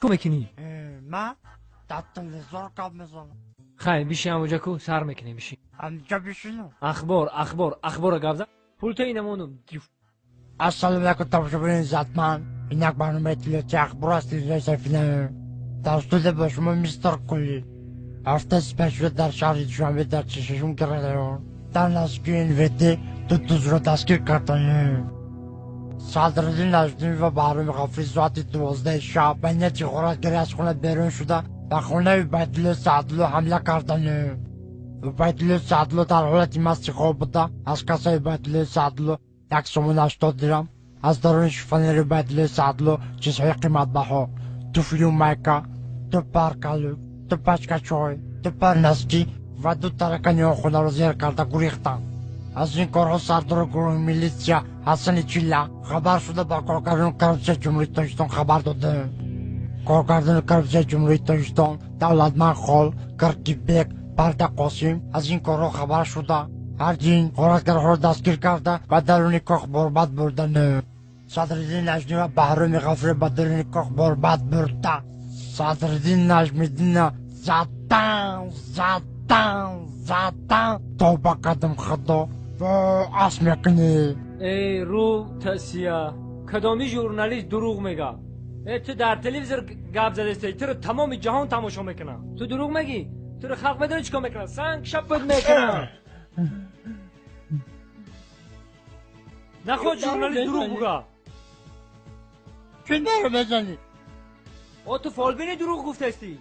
Ку мекунӣ? Ма дар телевизор гап мезанам. Хай, биши ҳамоҷа, ку сар мекунем, биши. Ҳамҷа бишинам? Ахбор, ахбор, ахбора гап зан, пулта инамонум. Ассалому алайкум, тамошобинони иззатманд. Ин як барномаи иттилоотии ахбор аст телевизиони Сафина. Дар студия бо шумо мистер Кулли. Ҳафтаи сипаришуда дар шаҳри Душанбе дар 46 район дар наздикии НВД ду дузро дастгир карданд. Садриддин Наҷмиддин ва Баҳроми Ғафурӣ соати 12 шаб ба нияти ғоратгарӣ аз хона берун шуда, ба хонаи Убайдулло Саъдулло ҳамла карданд. Убайдулло Саъдулло дар ҳолати масти хоб буда, аз кассаи Убайдуллои Саъдулло 1 сомон 80 дирам, аз даруни шифонери Убайдуллои Саъдулло чизҳои қиматбаҳо: туфлю майка, ду пар калӯк, ду пачка чой, ду пар носки ва ду таракани он хонаро зер карда гурехтанд. Аз ин корҳо сардори гурӯҳи милитсия Ҳасани Чилла хабар шуда, ба коргардони коррупсияи Ҷумҳурии Тоҷикистон хабар доданд. Коргардони коррупсияи Ҷумҳурии Тоҷикистон Давлатманд Хол, Киркибек, Парда Қосим аз ин корҳо хабар шуда, ҳардин ғоратгарҳоро дастгир карда, ба даруни кох борбад бурданд. Садриддин Наҷмиддин ва Баҳроми Ғафурӣ ба даруни кох борбад бурда, Садриддин Наҷмиддинна задан, задан, задан. Тавба кардам, Худо, ас мекунӣ. Эй, рӯ тасия, кадоми журналист дурӯғ мега? Э, ту дар телевизор гап задастӣ, туро тамоми ҷаҳон тамошо мекунад, ту дурӯғ мегӣ? Туро халқ медонӣ чӣ кор мекунад? Санг шаппат мекунад. Наход журналист дурӯғ буга. Чӣ маро мезанӣ? О, ту фолбини, дурӯғ гуфтастӣ.